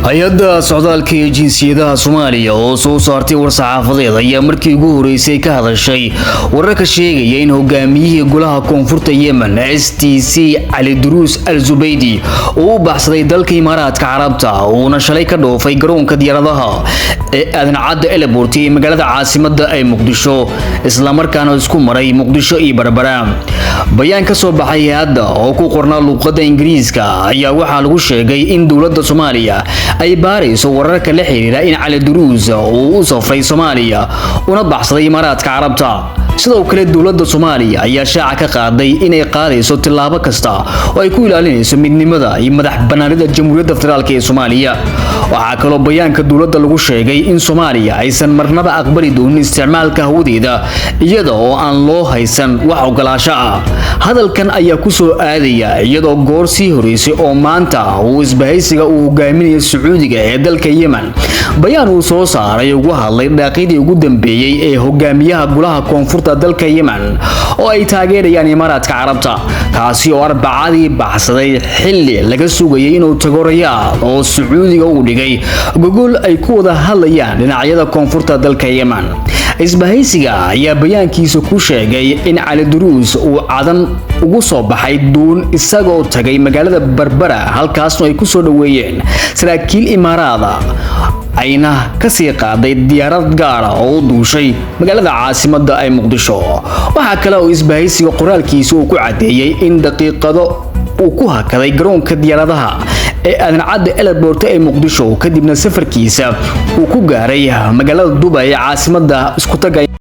Hay-adda socdaalka iyo jinsiyadaha Soomaaliya oo soo saartay war-saxaafadeed ayaa markii ugu horeysay ka hadashay wararka sheegaya in hogaamiyihii golaha koonfurta Yemen STC Cali Duruus Al Zubaydi uu u baxsaday dalka Imaaraadka Carabta, uuna shalay ka dhoofay garoonka diyaaradaha ee Aadan Cadde Airport ee magaalada caasimada ee Muqdisho, islamarkaana isku maray Muqdisho iyo Berbera. Bayaan ka soo baxay hay-adda oo ku qornaa luuqadda Ingiriiska ayaa waxaa lagu sheegay in dowladda Soomaaliya ay baarayso wararka la xiriira in Cali Duruus uu u safray Soomaaliya una baxsaday Imaaraadka Carabta. Sidoo kale, dowladda Soomaaliya ayaa shaaca ka qaaday inay qaadayso tillaabo kasta oo ay ku ilaalinayso midnimada iyo madax bannaanida Jamhuuriyadda Federaalk ee Soomaaliya. Waxaa kaloo bayaanka dowladda lagu sheegay in Soomaaliya aysan marnaba aqbali doonin isticmaalka hawadeeda iyada oo aan loo haysan wax ogolaasho ah. Hadalkan ayaa ku soo aadaya iyadoo goor sii horeysay oo maanta uu isbahaysiga uu hogaaminayo Sacuudiga ee dalka Yemen bayaan uu soo saaray ugu hadlay dhaaqidii ugu dambeeyey ee hogaamiyaha golaha koonfurta dalka Yemen oo ay taageerayaan Imaaraadka Carabta, kaasi oo Arbacadii baxsaday xilli laga sugayay inuu tago Rayaad oo Sacuudiga uu dhigay gogol ay ku wada hadlayaan dhinacyada koonfurta dalka Yemen. Isbahaysiga ayaa bayaankiisa ku sheegay in Cali Duruus uu Cadan ugu soo baxay duun isagoo tagay magaalada Berbera, halkaasna ay ku soo dhoweeyeen saraakiil Imaaraada, ayna kasii qaaday diyaarad gaara oo u duushay magaalada caasimada ee Muqdisho. Waxaa kale oo isbahaysiga qoraalkiisa uu ku caddeeyey in daqiiqado uu ku hakaday garoonka diyaaradaha ee Aadan Cadde Airport ee Muqdisho, kadibna safarkiisa uu ku gaaray magaalada Dubai ee caasimada isku taga.